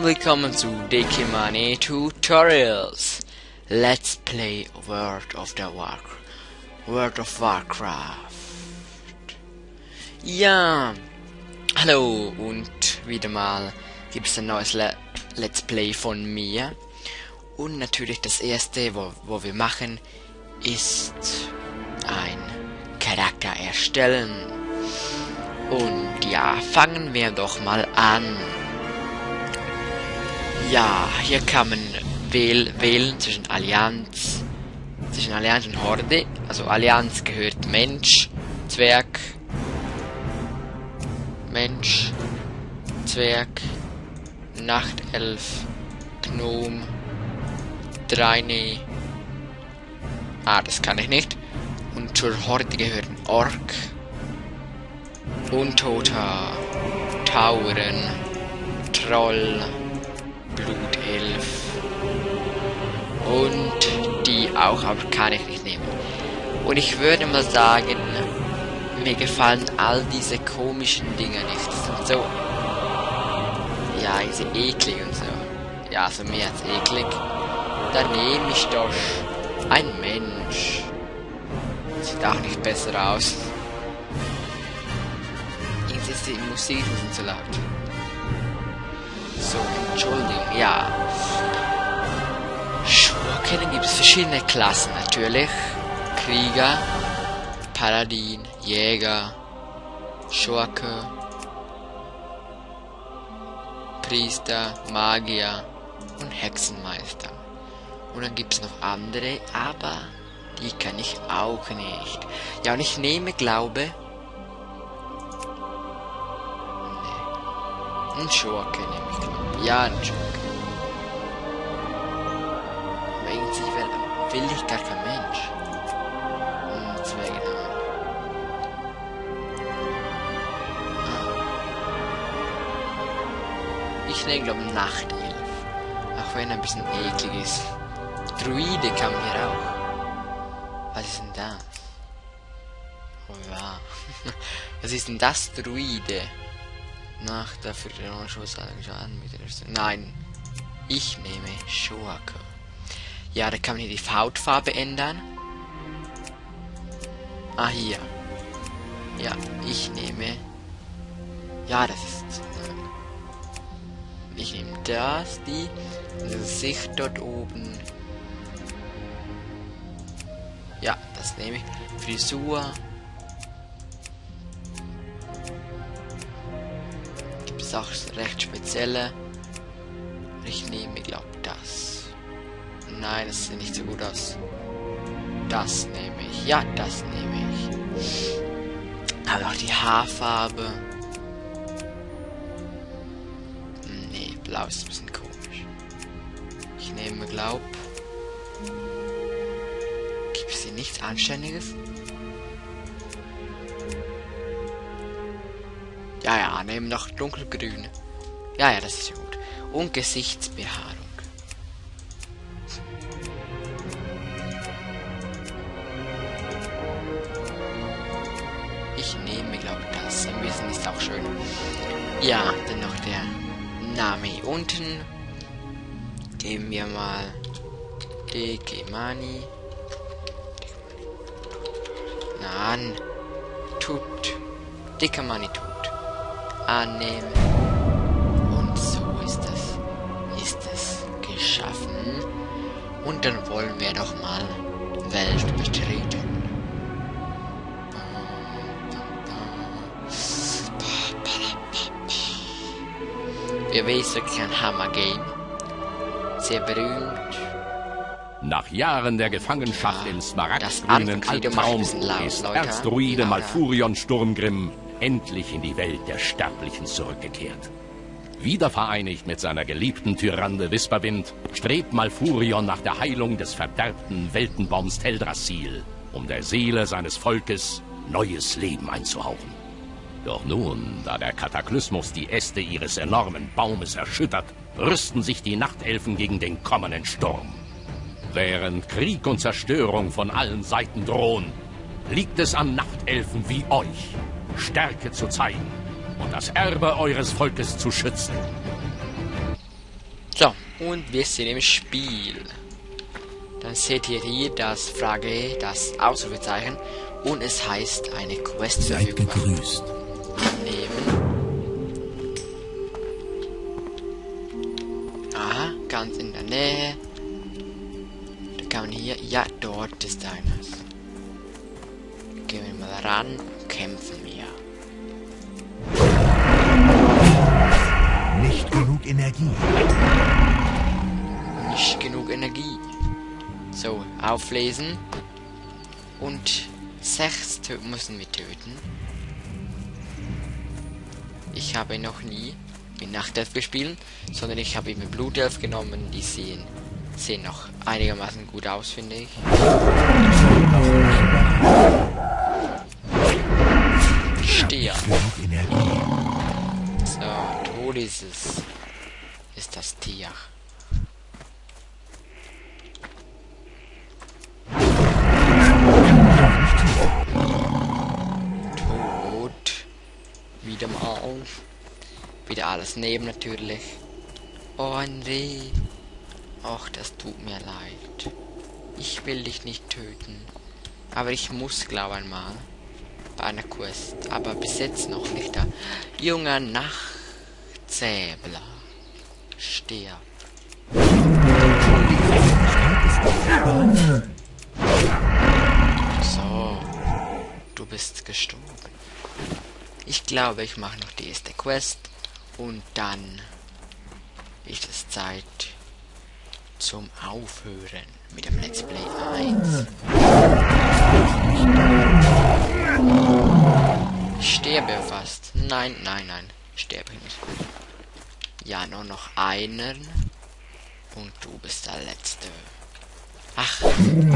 willkommen zu Dekimani Tutorials. Let's play World of Warcraft. Ja, hallo und wieder mal gibt es ein neues Let's Play von mir. Und natürlich das erste, wo wir machen, ist ein Charakter erstellen. Und ja, fangen wir doch mal an. Ja, hier kann man wählen zwischen Allianz und Horde. Also Allianz gehört Mensch, Zwerg, Nachtelf, Gnome, Draene. Das kann ich nicht. Und zur Horde gehören Ork, Untoter, Tauren, Troll, Blutelf und die auch, aber kann ich nicht nehmen. Und ich würde mal sagen, mir gefallen all diese komischen Dinger nicht. Die sind so, ja, diese eklig und so. Ja, also mehr als eklig. Da nehme ich doch ein Mensch. Sieht auch nicht besser aus. Jetzt ist die Musik so laut. So, Entschuldigung, ja. Schurken gibt es verschiedene Klassen natürlich. Krieger, Paladin, Jäger, Schurke, Priester, Magier und Hexenmeister. Und dann gibt es noch andere, aber die kann ich auch nicht. Ja, und ich nehme, glaube... Ein Schurke nehme ich, glaube ich. Ja, ein Schurke. Aber irgendwie will ich gar kein Mensch. Das wäre genau. Ich nehme, glaube ich, Nachtelf. Auch wenn er ein bisschen eklig ist. Druide kann man hier auch. Was ist denn das? Oh ja. Was ist denn das, Druide? Nach dafür Schaden mit der Nein, ich nehme Schurke. Ja, da kann man hier die Hautfarbe ändern. Hier. Ja, ich nehme. Ja, das ist. Ich nehme das, das Gesicht dort oben. Ja, das nehme ich. Frisur. Auch recht spezielle. Ich nehme, glaube das. Nein, das sieht nicht so gut aus. Das nehme ich. Ja, das nehme ich. Aber auch die Haarfarbe. Nee, blau ist ein bisschen komisch. Ich nehme, glaub. Gibt es hier nichts Anständiges? Ja, nehmen noch dunkelgrün. Ja, das ist ja gut. Und Gesichtsbehaarung. Ich nehme, glaube ich, das. Ein bisschen ist auch schön. Ja, dann noch der Name hier unten. Geben wir mal Dekimani. Nein. Dekimani tut. Annehmen. Und so ist es geschaffen. Und dann wollen wir doch mal Welt betreten. Wir wissen, kein Hammer-Game. Sehr berühmt. Nach Jahren der Gefangenschaft im smaragdgrünen Albtraum ist Erzdruide Malfurion Sturmgrimm endlich in die Welt der Sterblichen zurückgekehrt. Wiedervereinigt mit seiner geliebten Tyrande Wisperwind strebt Malfurion nach der Heilung des verderbten Weltenbaums Teldrassil, um der Seele seines Volkes neues Leben einzuhauchen. Doch nun, da der Kataklysmus die Äste ihres enormen Baumes erschüttert, rüsten sich die Nachtelfen gegen den kommenden Sturm. Während Krieg und Zerstörung von allen Seiten drohen, liegt es an Nachtelfen wie euch, Stärke zu zeigen und das Erbe eures Volkes zu schützen. So, und wir sind im Spiel. Dann seht ihr hier das Frage, das Ausrufezeichen. Und es heißt eine Quest Seid gegrüßt. Annehmen. Aha, ganz in der Nähe. Da kann man hier... Ja, dort ist eines. Gehen wir mal ran, kämpfen wir. Nicht genug Energie. Nicht genug Energie. So, auflesen. Und 6 müssen wir töten. Ich habe noch nie mit Nachtelf gespielt, sondern ich habe immer Blutelf genommen. Die sehen noch einigermaßen gut aus, finde ich. Stier. So, tot ist es. Ist das Tier. Tot. Wieder mal. Wieder alles neben natürlich. Oh nee. Och, das tut mir leid. Ich will dich nicht töten. Aber ich muss, glaube ich, einmal. Bei einer Quest. Aber bis jetzt noch nicht da. Junger Nachtzäbler. Stirb. So. Du bist gestorben. Ich glaube, ich mache noch die erste Quest. Und dann ist es Zeit zum Aufhören mit dem Let's Play 1. Ich sterbe fast. Nein, nein, nein. Sterbe ich nicht. Ja, nur noch einen. Und du bist der Letzte. Ach. Und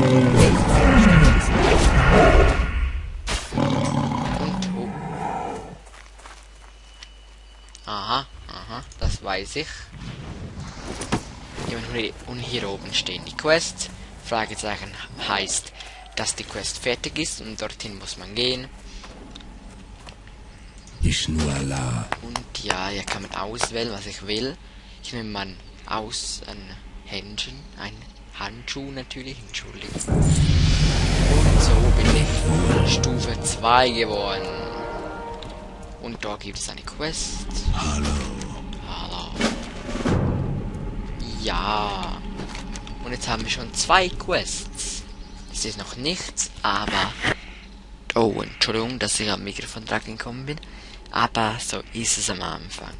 oh. Aha, aha, das weiß ich. Und hier oben stehen die Quests. Fragezeichen heißt, dass die Quest fertig ist und dorthin muss man gehen. Und ja, hier kann man auswählen, was ich will. Ich nehme mal aus ein Handschuh natürlich, entschuldigung. Und so bin ich Stufe 2 geworden. Und da gibt es eine Quest. Hallo. Hallo. Ja. Und jetzt haben wir schon 2 Quests. Das ist noch nichts, aber... Oh, Entschuldigung, dass ich am Mikrofon dran gekommen bin. Aber so ist es am Anfang.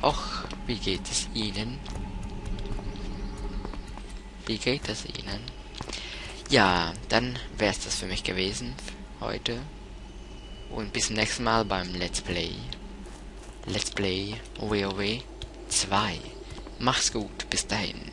Och, wie geht es Ihnen? Wie geht es Ihnen? Ja, dann wäre es das für mich gewesen heute. Und bis zum nächsten Mal beim Let's Play. Let's Play WoW 2. Mach's gut, bis dahin.